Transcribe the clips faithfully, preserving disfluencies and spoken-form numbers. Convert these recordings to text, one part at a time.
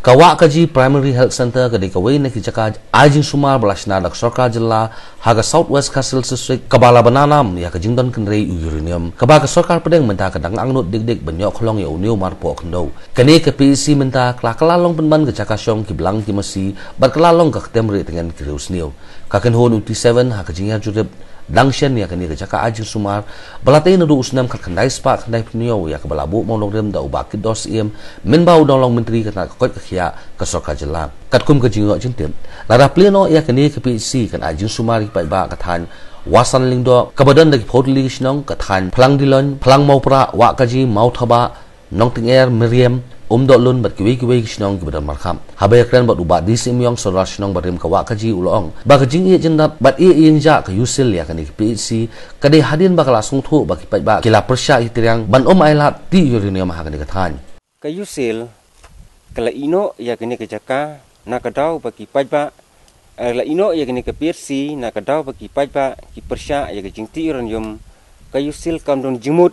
Ka Wahkaji Primary Health Centre ka dei kawei na ki jaka ai jingsumar ba la shna da ka sorkar jylla ha ka South West Khasi Hills District, kaba la bna nam ïa ka jingdon kynrei u uranium, kaba ka sorkar pdeng mynta ka dang angnud dik dik ban ïoh khlong ïa une u mar poh khyndew. Kane ka P H C mynta ka la kylla long pynban ka jaka shong ki blang ki masi bad ka la long ka ktem rieh tngen ki riewsniew. Ka kynhun u T seven ha ka jingïarjurip dang shen ïa kane ka jaka ai jingsumar ba la tei naduh u snem khatkhyndai spah khyndaiphew hynñiew, ïa kaba la buh mawnongrim da u Bah Kitdor Syiem, mynba u dang long myntri ka tnat ka koit ka khiah ka sorkar jylla. Katkum ka jingïoh jingtip, lada plie noh ïa kane ka P H C kan ai jingsumar ïa ki paidbah ka thaiñ Wasan Lyngdoh kaba don da ki phew tylli ki shnong, ka thaiñ Phlang Diloin, Phlang Mawprah, Wahkaji, Mawthabah, Nongtyngngoh, Meriam, Umdohlun bad kiwei kiwei ki shnong kiba don markhap. Haba ïakren bad u Bah D C Myong, Sordar Shnong barim ka Wahkaji, u la ong ba ka jingïeit jyndat bad ïeit ïeng jah ka U SIL ïa kane ka P H C ka dei hadien ba ka la sngewthuh ba ki paidbah ki la pyrshah ïatriang ban ym ailad tih uranium ha kane ka thaiñ. Ka U SIL ka la ïehnoh ïa kane ka jaka na ka daw ba ki paidbah, eh, la ïehnoh ïa kane ka P H C na ka daw ba ki paidbah ki pyrshah ïa ka jingtih uranium. Ka U SIL kam don jingmut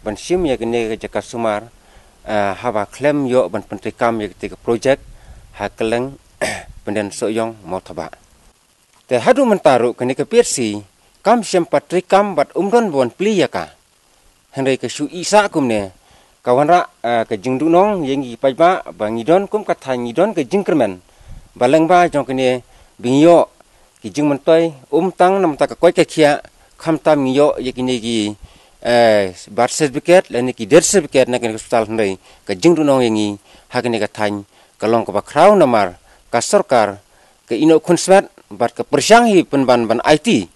ban shim ïa kane ka jaka sumar, eh, haba khlem ïoh ban pyntreikam ïa kata ka projek ha kylleng Pyndensohiong Mawthabah. Te haduh mynta ruh kane ka P H C kam shym pat treikam bad ym don ba wan plie ïa ka. Hynrei ka shu ïehsah kumne ka wanrah, eh, ka jingduhnong ïa ngi ki paidbah ba ngi don kum ka thaiñ, ngi don ka jingkyrmen ba lyngba jong kane ba ngi ïoh ki jingmyntoi, ym tang na bynta ka koit ka khiah, khamtam ngi ïoh ïa kine ki, eh, birth certificate lane ki death certificate na kane ka hospital, hynrei ka jingduhnong ïa ngi ha kane ka thaiñ ka long kaba khraw namar ka sorkar ka ïehnoh khunswet bad ka pyrshang hi pynban ban aiti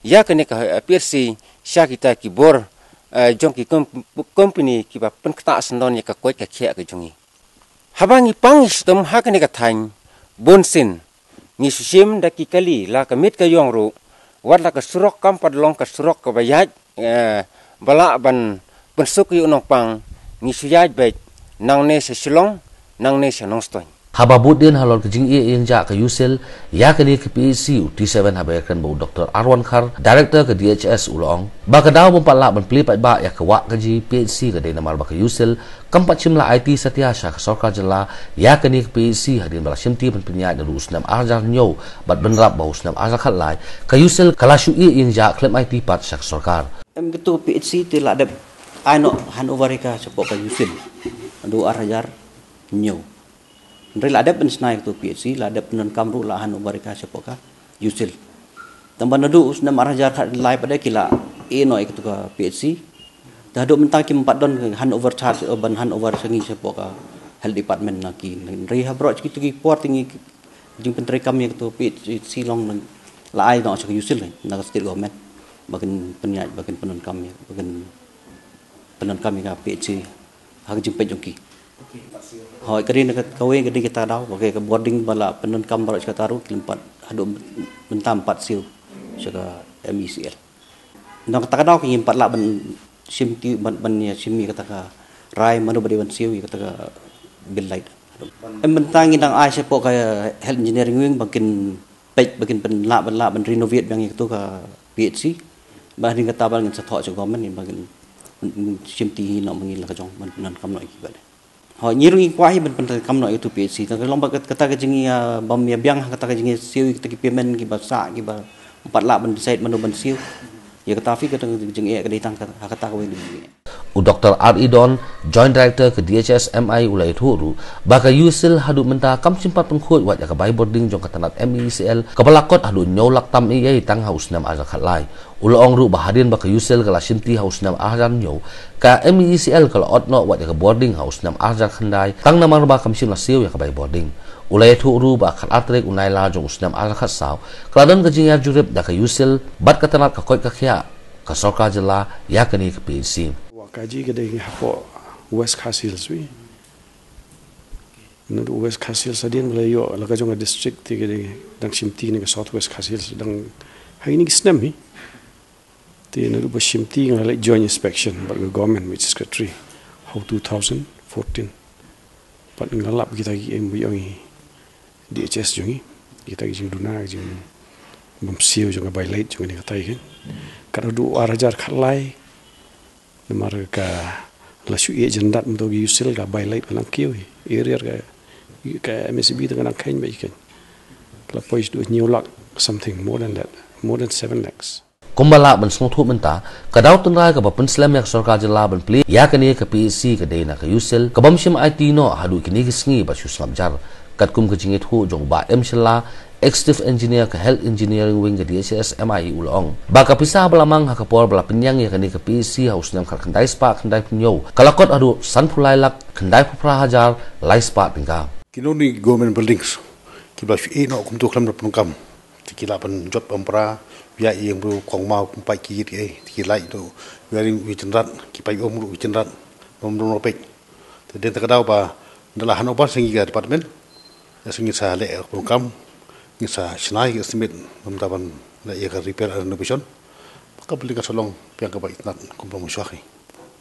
ïa kane ka, eh, P H C sha kita ki bor, eh, jong ki kom-, company kiba pynktah syndon ïa ka koit ka khiah ka jong ngi. Haba ngi pang ngi shitom ha kane ka thaiñ, bunsien ngi shu shim da ki kali, la ka miet ka ïong ruh, wat la ka surok kam pat long ka surok kaba ïaid, eh, ba lah ban pynsuk ïa u nongpang, ngi shu ïaid beit nangne sha Shillong, nangne sha Nongstoiñ. Haba bud dien halor ka jingïeit ïeng jah ka U SIL ïa kane ka P H C, u T seven haba ïakren bad u Doktor Arwan Khar, Director ka D H S, u la ong ba ka daw bym pat lah ban plie paidbah ïa ka Wahkaji P H C ka dei namar ba ka U SIL kam pat shym la aiti satia sha ka sorkar jylla ïa kane ka P H C hadien ba la shimti ban pynïaid naduh u snem ar hajar hynñiew bad bynrap ba u snem ar hajar khatlai ka U SIL ka la shu ïeit ïeng jah khlem aiti pat sha ka sorkar. Em, katu P H C te la dep ai noh handover ïa ka shapoh ka U SIL naduh ar hajar hynñiew. Hynrei la dep ban shna ïa katu P H C, la dep pyndonkam ruh, la handover ïa ka shapoh ka U SIL. Tangba naduh u snem ar hajar khatlai pat de ki la ïehnoh ïa katu ka P H C. Te haduh mynta kim pat don ka handover charge, eh, ban handover sha ngi shapoh ka health department na ki. Hynrei ha baroh kitu ki por te ngi jingpyntreikam ïa katu P H C long, la ai noh sha ka U SIL na ka state government ba kin pynïaid, ba kin pyndonkam ïa, ba kin pyndonkam ïa ka P H C ha ka jingpeit jong ki. Hooid, ka dei na ka, kawei ka dei kata ka daw, okay, ka boarding ba la pyndonkam baroh shi katta ruh, ki lympat haduh mynta ym pat siew sha ka M E C L. Na kata ka daw ki ngim pat lah ban shim ki, ban, ban ïa shim ïa kata ka rai mano ba dei ban siew ïa kata ka bill light. Em, mynta ngi dang ai shapoh ka health engineering wing ba kin peit ba kin pynlah, ban lah ban renovate biang ïa katu ka P H C. Ba hadien kata ba ngin sa thoh sha government ba kin, mm, shimti hi noh ma ngi la ka jong ban pyndonkam noh ïa ki bad. Hooid, ngi ruh ngi kwah hi ban pyndonkam noh ïa katu P H C. Tang ka long ba kat-, kata ka jingïa, ah, bym ïa biang ha kata ka jingïasiew ïa kita ki payment kiba sah, kiba ym pat lah ban decide mano ban siew. Ïa kata phi kata ka jingïa ka dei tang ka, ha kata kawei ka jingïa. U Doktor R E Don, Joint Director ka D H S M I, u la ïathuh ruh ba ka U SIL haduh mynta kam shym pat pynkhuid wat ïa ka bai boarding jong ka tnat M E C L kaba la kot haduh hynñiew lak tam eiei tang ha u snem ar hajar khatlai. U la ong ruh ba hadien ba ka U SIL ka la shimti ha u snem ar hajar hynñiew, ka M E C L ka la ot noh wat ïa ka boarding ha u snem ar hajar khyndai tang namar ba kam shym la siew ïa ka bai boarding. U la ïathuh ruh ba khatar tarik u Nailar jong u snem ar hajar khatsaw ka la don ka jingïarjurip da ka U SIL bad ka tnat ka koit ka khiah ka sorkar jylla ïa kane ka P H C. Wahkaji ka dei hapoh West Khasi Hills wi. Naduh West Khasi Hills hadien ba la ïoh la ka jong ka district te ka dei dang shimti ne ka South West Khasi Hills dang ha kine ki snem hi. Te naduh ba shimti nga la leit joint inspection bad ka government with secretary ha u two thousand fourteen. Bad nga lap kita ki em ba ïoh ngi D H S jong ngi, kita ki jingduna, ki jingbymsiew jong ka bai light jong ngi katai kan. Ka naduh ar hajar khatlai, namar ka la shu ïeh jyndat mynta ki U SIL ka bai light ka nang kiew hi. Area ka Ka M S E B te ka nang khein ba i khein. Ka la poi shaduh hynñiew lak something, more than that, more than seven lakhs. Kumba lah ban sngewthuh mynta, ka daw tynrai kaba pynslem ïa ka sorkar jylla ban plie ïa kane ka P H C ka dei na ka U C I L, ka bym shym aiti noh haduh kine ki sngi ba shu sngap jar. Katkum ka jingïathuh jong u Bah M Shylla, Executive Engineer ka Health Engineering Wing ka D H S M I E u la ong ba ka pisa ba la mang ha ka por ba la pynïeng ïa kane ka P H C ha u snem khatkhyndai spah khyndaiphew hynñiew ka la kot haduh sanphew lai lak khyndaiphew phra hajar lai spah tyngka. Kino ni government buildings kiba la shu ïeh noh kumto khlem da pyndonkam. Te ki lah ban jot ban pra, ïa ïing bru kong maw kum paip ki ïit ei, te ki lait noh, wiring wi jynrat, ki paip um ruh wi jynrat, bym rung peit. Te dei ta ka daw ba da la handover sha ngi ka department, ïa sa ngin sa leh pyndonkam, ngin sa shna ïa ka estimate, bym da ban leh ïa ka repair and renovation. Ka building ka sa long biang kaba itynnat kum ba mynshuwa hi.